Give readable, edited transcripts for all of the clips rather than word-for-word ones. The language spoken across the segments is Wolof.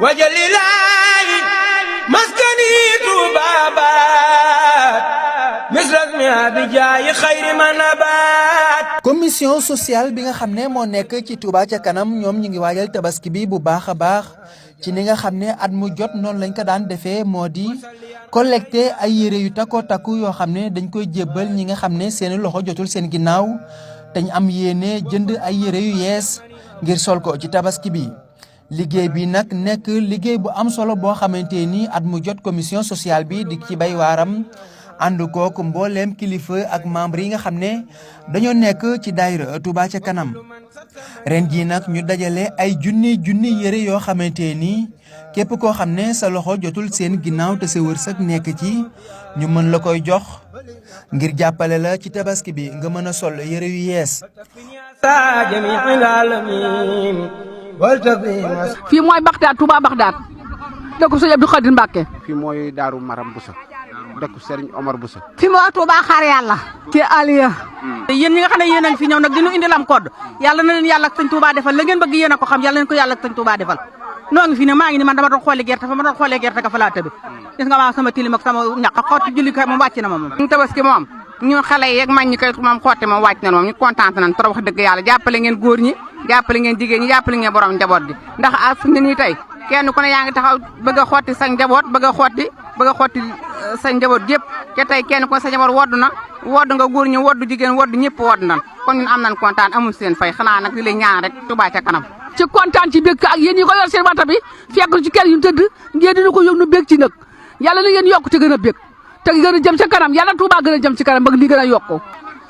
wajalilaahi maskani tuubaabaat misrasmi abijaayi xayri manabaat. commission sociale bi nga xam ne moo nekk ci Touba ca kanam ñoom ñu ngi waajal tabaski bi bu baax a baax ci ni nga xam ne at mu jot noonu lañ ko daan defee moo di collecté ay yére yu takkoo takku yoo xam ne dañ koy jébbal ñi nga xam ne seeni loxo jotul seen ginnaaw te ñu am yéene jënd ay yére yu yees ngir sol ko ci tabaski bi. liggéey bi nag nekk liggéey bu am solo boo xamante ni at mu jot commission sociale bi di ci bay waaram ànd kook mbooleem kilifa ak membre yi nga xam ne dañoo nekk ci daayira Touba ca kanam ren jii nag ñu dajale ay junni yére yoo xamante ni képp koo xam ne sa loxo jotul seen ginnaaw te sa wërsëg nekk ci ñu mën la koy jox ngir jàppale la ci tabaski bi nga mën a sol yére yu yees. fii mooy Baxdaad Touba Baxdaad dëkku Sëñ Abdou Khadir Mbacke. fii mooy Daaru Maram Bousso dëkku Serigne Omar Bousso. fii mooy Touba Xaar Yàlla. ci Aliya. yéen ñi nga xam ne yéen a ngi fi ñëw nag di ñu indil am code yàlla na leen yàlla ak Sëñ Touba defal la ngeen bëgg yéen a ko xam yàlla leen ko yàlla ak Sëñ Touba defal. noo ngi fi ne maa ngi ni man dama doon xoolee gerte fa ma doon xoolee gerte ka fa laa tëbi gis nga maa sama tilim ak sama ñàkk xotti julli kay moom wàcc na ma moom. ñu tabaski moom ñu xale yeeg mag ñi koy moom xotti moom wàcc na moom ñu kontaan nañ trop wax dëgg yàlla jàppale ngeen góor ñi jàppale ngeen jigéen ñi jàppale ngeen borom njaboot gi ndax fi ne nii tey kenn ku ne yaa ngi taxaw bëgg a xotti sa njaboot bëgg a xotti sa njaboot yëpp te tey kenn ku ne sa njaboot wodd na wodd nga góor ñi wodd jigéen wodd ñëpp wodd nan kon ñun am nañ kontaan amul seen fay xanaa nag di leen ñaan rek Touba ca kanam ci kontaan ci bëgg ak yéen ñi ko yor seen wata bi fekk ci kër yu tëdd ngeen dina ko yóg nu bëgg ci nag yàlla na ngeen yokk te gën a bëgg te gën a jëm ca kanam yàlla Touba gën a jëm ci kanam bëgg li gën a yokku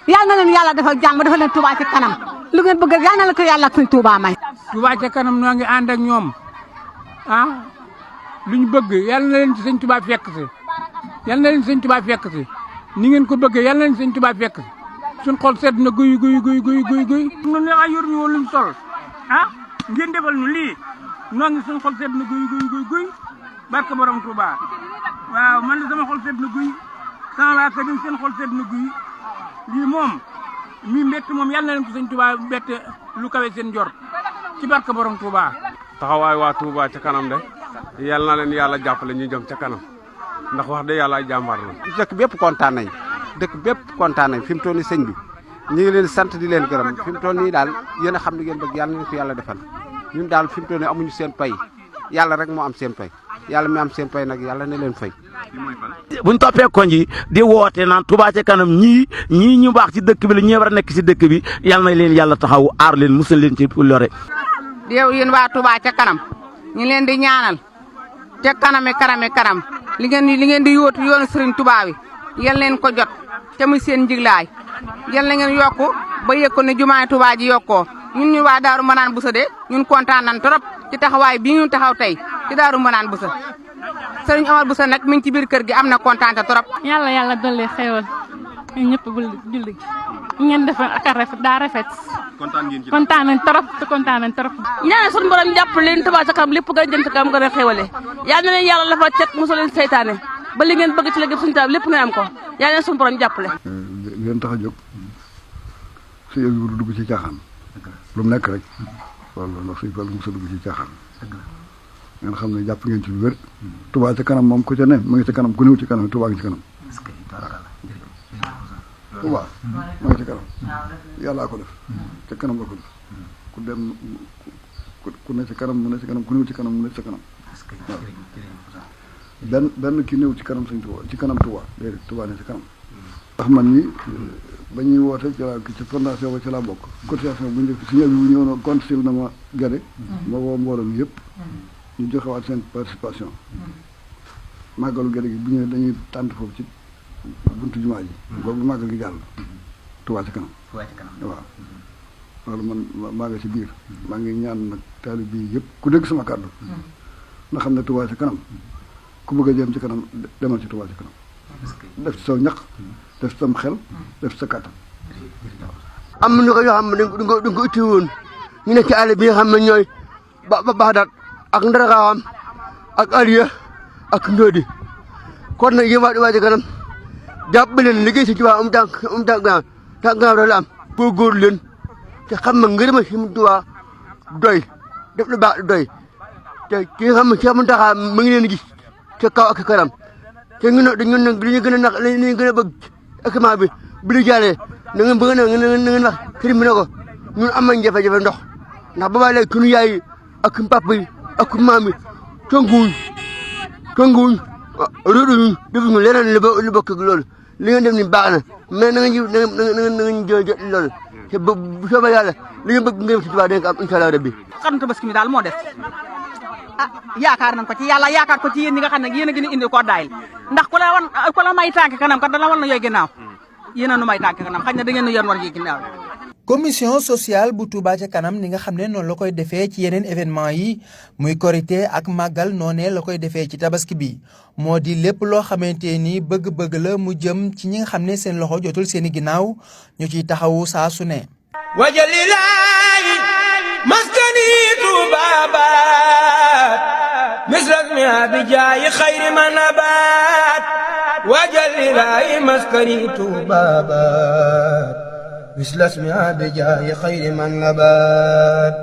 yàlla na leen yàlla defal jàmm defal leen Touba ci kanam lu ngeen bëgg yàlla na la ko yàlla ak Sëñ Touba may Touba ca kanam noo ngi ànd ak ñoom lu ñu bëgg yàlla na leen ci Sëñ Touba fekk si yàlla na leen ci Sëñ Touba fekk si ni ngeen ko bëggee yàlla na leen ci Sëñ Touba fekk si suñ xol sedd na guy ñun ne ay yor ñu woon luñ sol ngeen defal nu lii noo ngi suñ xol sedd na guy barke borom Touba waaw man de sama xol sedd na guy sama waa kër yi seen xol sedd na guy lii moom mi mbett moom yàlla na leen ko Sëñ Touba mbett lu kawe seen jor ci barke borom Touba. taxawaay waa Touba ca kanam de yàlla na leen yàlla jàppale ñu jëm ca kanam ndax wax de yàlla ay jàmbaar la. dëkk bépp kontaan nañ fi mu toll nii sëñ bi ñu ngi leen sant di leen gërëm fi mu toll nii daal yéen a xam li ngeen bëgg yàlla na leen ko yàlla defal ñun daal fi mu toll nii amuñu seen pay yàlla rek moo am seen pay yàlla mi am seen pay nag yàlla na leen fay. buñ toppee koñ yi di woote naan Touba ca kanam ñii ñu baax ci dëkk bi la ñi war a nekk ci dëkk bi yàlla na leen yàlla taxaw aar leen musal leen ci lore. yow yéen waa Touba ca kanam ñu leen di ñaanal ca kanam li ngeen di yóotu yoonu Serigne Touba wi yal leen ko jot te muy seen njiglaay yal na ngeen yokku ba yëg ko ne jumaay Touba ji yokkoo ñun ñu waa Daaru Manaan Bousso de ñun kontaan nañ trop ci taxawaay bii ñu taxaw tey ci Daaru Manaan Bousso Serigne Omar Bousso nag mi ngi ci biir kër gi am na kontaan trop. yàlla dolli xéwal ñun ñëpp julli gi ngeen defal ak rafet daa rafet. kontaan nañ trop. ñaanal suñu borom jàpp leen Touba ca kanam lépp gën a jëm ca kanam gën a xéwale yal na leen yàlla dafa cet mosoo leen seytaane ba li ngeen bëgg ci liggéey suñu taal lépp ngeen am ko yal na leen suñu borom jàppale. leen tax a jóg su yëngu du dugg ci caaxaan lu mu nekk rek loolu ndax suñu fàll mos a dugg ci caaxaan ngeen xam ne jàpp ngeen ci lu wér Touba ca kanam moom ku ca ne mu ngi ci kanam ku néew ci kanam Touba ngi ci kanam Touba mu ngi ci kanam yàllaa ko def ca kanam la ko def ku dem ku ne ci kanam mu ne ci kanam ku néew ci kanam mu ne ci kanam benn ki néew ci kanam Sëñ Touba ci kanam Touba déedéet Touba ne ci kanam ndax man ñi ba ñuy woote ci fondation ba ci laa bokk cotisation bu njëkk si ñëw bi bu ñëw na compte sil na ma gade ma woo mbooloo mi yëpp ñu joxewaat seen participation màggalu gade gi bu ñëwee dañuy tànt foofu ci buntu jumaa ji boobu màggal gi jàll Touba ci kanam waaw loolu man maa nga ci biir maa ngi ñaan nag taalib bi yëpp ku dégg sama kàddu nga xam ne Touba ci kanam ku bëgg a jëm ci kanam demal ci Touba ci kanam def ci saw ñaq def ci sam xel def ci sa kàttan am na ko yoo xam ne dañ ko uti woon ñu nekk ci àll bi nga xam ne ñooy ba Baxdaad ak Ndaraxaam ak Aliya ak Ndodi kon nag yéen waa Touba ca kanam jàpp leen liggéey si Touba tànk gannaaw la am góorgóorlu leen te xam nga ngërëma si mu Touba doy def lu baax doy te ki nga xam ne Cheikh Mountakha mu ngi leen di gis ca kaw ak kanam te ñun nag li ñu gën a nax li ñu gën a bëgg équipement bi bu ñu jàllee na ngeen bëgg na ngeen wax sëriñ bi ne ko ñun am nañ jafe-jafe ndox ndax boobaa léegi sunu yaay yi ak papa yi ak maam yi tonguwuñ ruuduñu defuñu leneen lu bokk ak loolu li ngeen def ni baax na mais na nga ñu jot loolu te bu soobee yàlla li nga bëgg ngeen ci Tuubaa da nga ko am incha allah rabbi. xarum tabaski mi daal moo def yaakaar nañ ko ci yàlla yaakaar ko ci yéen ñi nga xam ne yéen a gën a indi ko daayil ndax ku la may tànk kanam kat dala war na yooy ginnaaw yéen a nu may tànk kanam xañ na da ngeen nu yoon war yi ginnaaw. commission sociale bu Touba ca kanam ni nga xam ne noonu la koy defee ci yeneen événement yi muy korité ak màggal noonee la koy defee ci tabaski bi moo di lépp loo xamante ni bëgg-bëgg la mu jëm ci ñi nga xam ne seen loxo jotul seeni ginnaaw ñu ciy taxawu saa su ne. wajalilaayi maskani tuubaabaat misrasmi abijaayi xayri manabaat wajalilaayi maskani tuubaabaat misrasmi abijaayi xayri manabaat